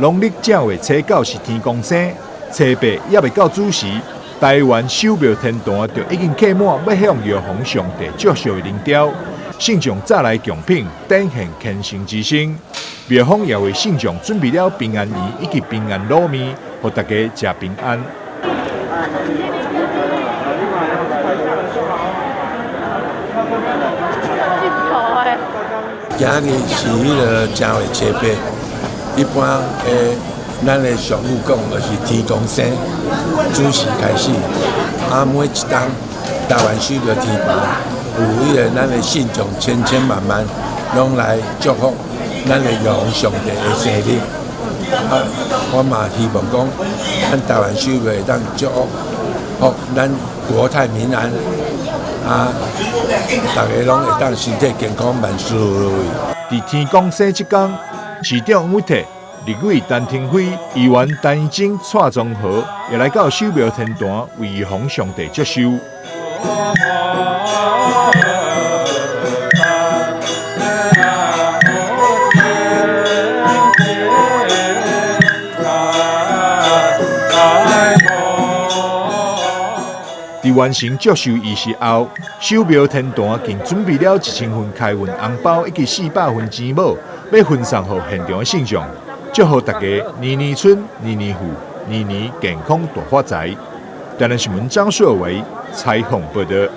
農曆正月初九是天公生，初八猶未到子時，台灣守廟天壇就已經客滿，欲向藥皇上帝祝壽的人潮。信眾早來貢品，展現虔誠之心。廟方也為信眾準備了平安圓以及平安滷麵，予大家食平安。今仔日是彼个正月初八，一般的咱的俗語講，就是天公生，子時開始。啊，每一冬台灣守廟天壇有彼个咱的信眾千千萬萬，攏來祝福咱的藥皇上帝的生日。啊，我嘛希望講，咱台灣守廟會當祝福，予咱國泰民安。啊！大家攏會當身體健康，萬事如意。佇天公生這工，市長尹鐵、立委陳亭妃、議員陳怡貞、蔡宗和也來到守廟天壇為玉皇上帝祝壽。佇完成祝壽儀式後，守廟天壇更準備了1000份開運紅包以及400份錢母，欲分送予現場的信眾，祝福大家年年春，年年富，年年健康大發財。台南新聞張碩維採訪報導。